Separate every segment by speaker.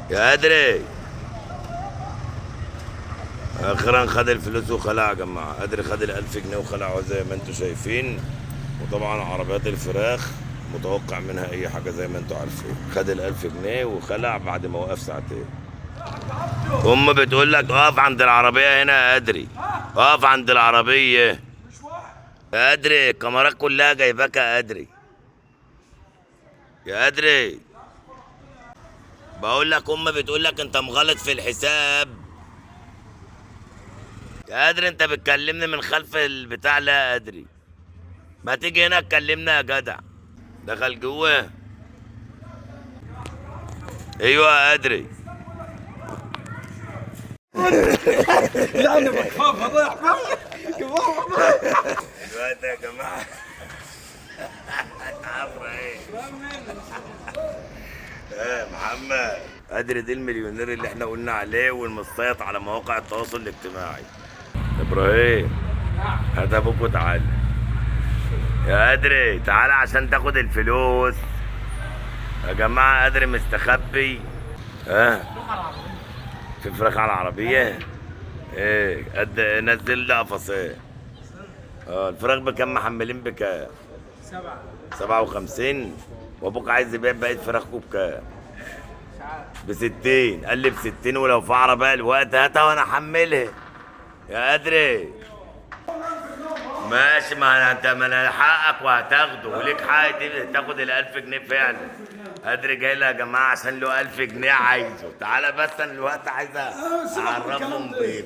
Speaker 1: يا قدري اخيرا خد الفلوس وخلع يا جماعة. قدري خد ال1000 جنيه وخلعه زي ما انتم شايفين. وطبعا عربيات الفراخ متوقع منها اي حاجة زي ما انتم عارفين. خد ال1000 جنيه وخلع بعد ما وقف ساعتين. امه بتقول لك اقف عند العربية هنا يا قدري، اقف عند العربية يا قدري، الكاميرات كلها جايباك يا قدري. يا قدري بقول لك امه بتقول لك انت مغلط في الحساب يا قدري، انت بتكلمني من خلف البتاع. لا يا قدري ما تيجي هنا تكلمنا يا جدع. دخل جوه. ايوه يا قدري.
Speaker 2: لا انا بخاف اضيع.
Speaker 1: الوقت يا جماعة عفره ايه؟ ايه محمد قدري دي المليونير اللي احنا قلنا عليه والمسيط على مواقع التواصل الاجتماعي. ابراهيم هات ابوك وتعالى يا قدري، تعالى عشان تاخد الفلوس يا جماعة. قدري مستخبي. ها في فراخ على العربية؟ ايه قد نزل لي قفصين. الفراخ بكام؟ محملين بكام؟ 57. وابوك عايز يبيع بقية فراخكم بكام؟ ب60. قال لي ب60، ولو في عربية الوقت هاتها وانا احملها يا قدري. ماشي، ما انت ما انا حقك وهتاخده، وليك حق تاخد ال1000 جنيه فعلا. قدري جاي لها يا جماعة عشان له 1000 جنيه عايزه. تعالى بس انا الوقت عايز اعرفهم بيك.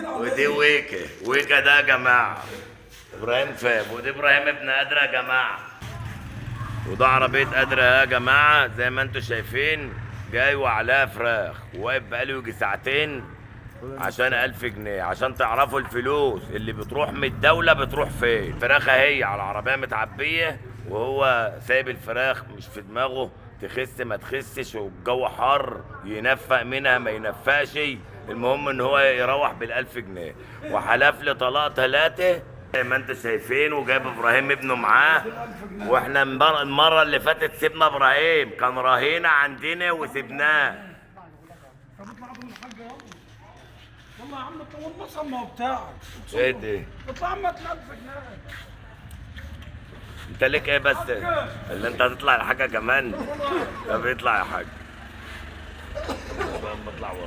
Speaker 1: ودي ويكا، ويكا ده يا جماعة ابراهيم فاب، ودي ابراهيم ابن قدري يا جماعة. وده عربية قدري يا جماعة زي ما انتم شايفين، جاي وعليها فراخ، وواقف بقاله يجي ساعتين عشان 1000 جنيه. عشان تعرفوا الفلوس اللي بتروح من الدولة بتروح فين. فراخة هي على العربية متعبية، وهو سايب الفراخ مش في دماغه تخس ما تخسش، والجو حر ينفق منها ما ينفقش، المهم ان هو يروح بال1000 جنيه. وحلف لي طلاق 3 زي ما انتم شايفين، وجايب ابراهيم ابنه معاه. واحنا المرة اللي فاتت سيبنا ابراهيم، كان رهينة عندنا وسبناه.
Speaker 2: والله يا عم والله ما هو بتاعك.
Speaker 1: ايه ده؟
Speaker 2: اطلع عم 1000 جنيه.
Speaker 1: انت ليك ايه بس؟ اللي انت هتطلع الحاجة كمان؟ طب اطلع يا حاج. اطلع ورا.